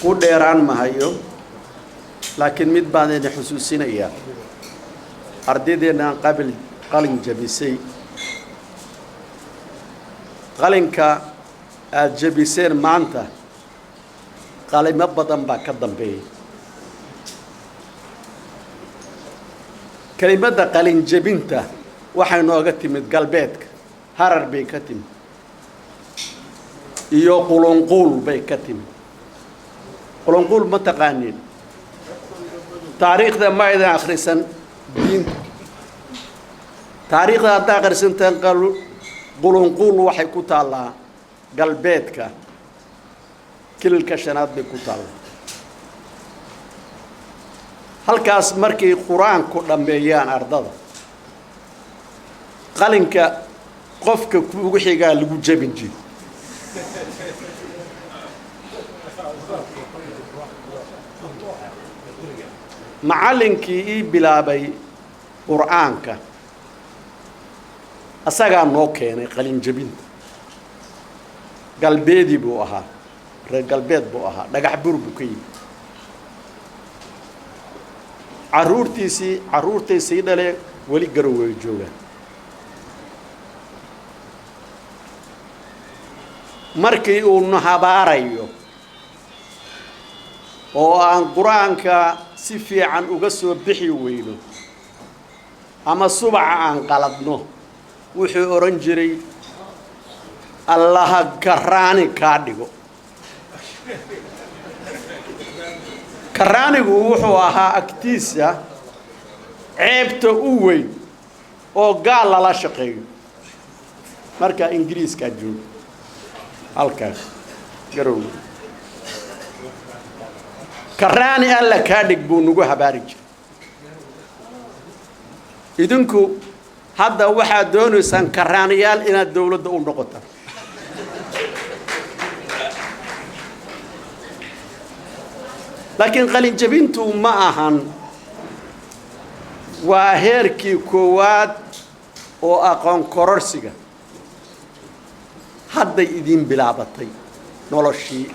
Ku dheeraan mahayo, laakiin mid baan idin xusuusinayaa: ardaydeennan qabil qalin jabisay, qalinka aada jabiseen maanta, qalimo badan baa ka dambeeyay. Kelimadda qalin jebinta waxay nooga timid galbeedka, Harar bay ka timid iyo Qulunquul bay ka timid. Qulunquul ma taqaaniin? Taariikhda ma aydan akhrisan diinta. Taariikhda haddaa akhrisantaan, Qulunquul waxay ku taallaa galbeedka, Kililka Shanaad bay ku taallaa. Halkaas markay Qur-aanku dhammeeyaan ardada, qalinka qofka kuugu xigaa lagu jebin jiri. Macallinkii ii bilaabay Qur-aanka asagaa noo keenay qalin jebinta. Galbeedi buu ahaa, reer galbeed buu ahaa, Dhagax Bur buu ka yimi. Carruurtiisii, carruurtay sii dhalee, weli Garow way joogaan. Markii uu na habaarayo oo aan Qur-aanka si fiican uga soo bixi weyno ama subaca aan qaladno, wuxuu odhan jiray: "Allaha karaani kaa dhigo." Karaanigu wuxuu ahaa agtiisa ceebta u weyn oo gaal lala shaqeeyo. Markaa Ingiriiskaa jooga halkaas Garowe, "Karaani Alla kaa dhig" buu nagu habaari jiray. Idinku hadda waxaad doonaysaan karaaniyaal inaad dawladda u noqotaan. Laakiin qalinjabintu ma ahan, waa heerkii koowaad oo aqoon kororsiga. Hadday idiin bilaabatay noloshii.